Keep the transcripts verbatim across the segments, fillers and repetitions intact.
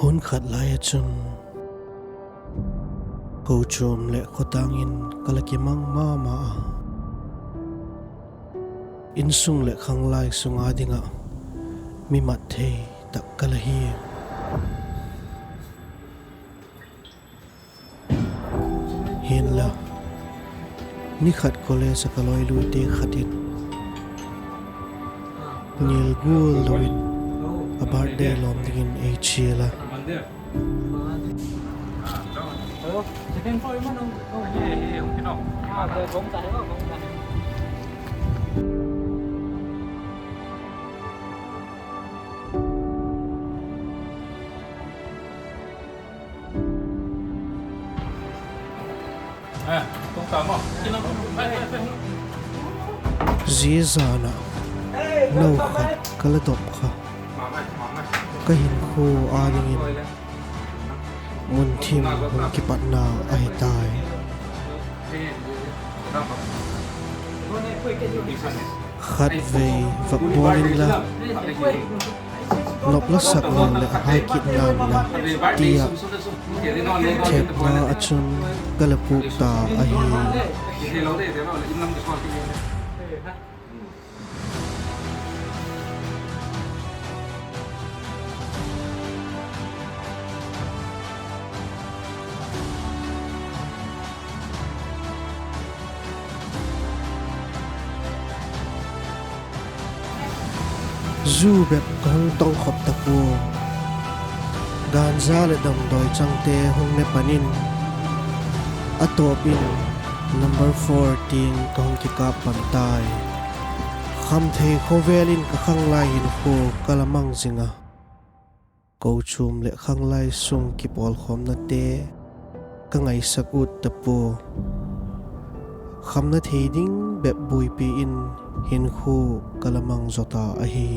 Hun khat lai ah chun kochuam leh khawtâng in ka la kimang ma ma a. Insung leh khanglai sung â ding ah mi mat thei tak ka la hi. Hinla, ni khat college ah ka lawiluite khat in nil gual lo in a birthday lawm dingin ei chial a. Zia zan ah no khat ka la dop kha, ka hinkhua â dingin mun thim hung kipatna ahi tai. Khatvei vak bawl inla, nop la sak lo leh hai kit ngan la, ti ah thepna ah chun ka la pûk ta ahi. Zu bep ka hung tongkhop ta pua. Ganja leh damdawi changte hung ne pan in, a tawp in number four tiang ka hung kikâp pan tai. Khamthei khawvel in ka khanglai hinkhua ka la mang zing a. Kochuam leh khanglai sung kipawlkhawmnate ka ngaisak ut ta pua. Khamna thei ding bep buaipi in hinkhua ka la mang zaw ta ahi.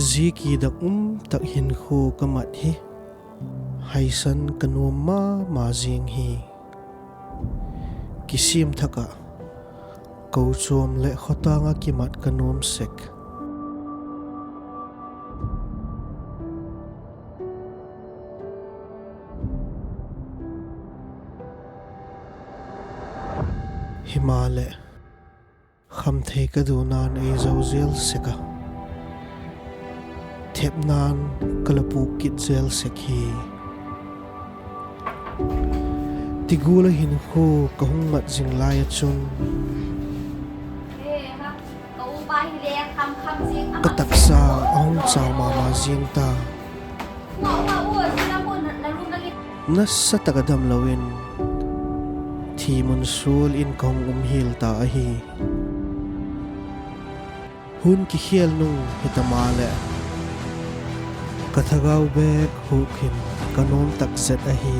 Zia kidak um tak hinkhua ka mat hi haisan ka nuam ma ma ziang hi. Kisiam thak ah kochuam leh khawtâng ah kimat ka nuam sek. Himaleh, khamthei ka duna'n ei zo zel sek a, thepna'n ka la pûk kit zel sek hi. Ti gual ah hinkhua ka hung mat zing lai ah chun ka taksa a hung chau ma ma ziang ta. Nasa tak ah damlo in thi mun sual in ka hung um hial ta ahi. Hun kikhial nung hita maleh, ka thagau bêk huk hin ka nuam tak zet ahi.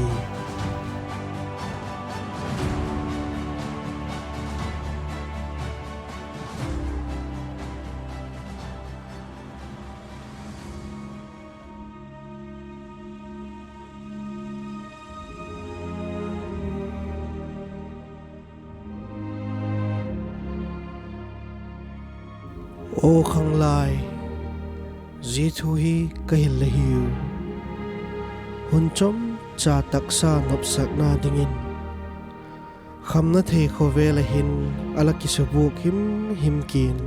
Aw khanglai, zia thu hi ka hil la hiu. Hun chomcha taksa nopsakna dingin khamna thei khawvel ah hin a la kisubuak him him ki'n.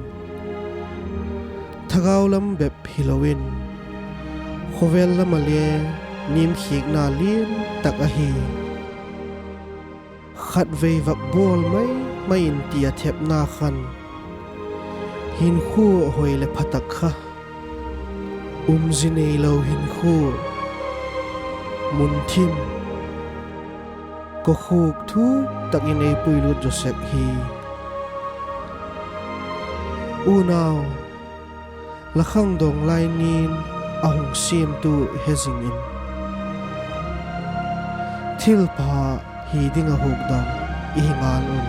Thagau lam bep hilo in, khawvel lam ah le nimkhiakna lian tak ahi. Khatvei vak bawl mai mai in ti a thepna khan hinkhua hoi leh pha tak kha, umzi neilo hinkhua, mun thim, kokhuk thuk tak in ei puilut zaw sek hi. Unau, la khangdawng lai ni'n a hung siamtu he zing in, thilpha hi ding ah hukdam i hi ngal un.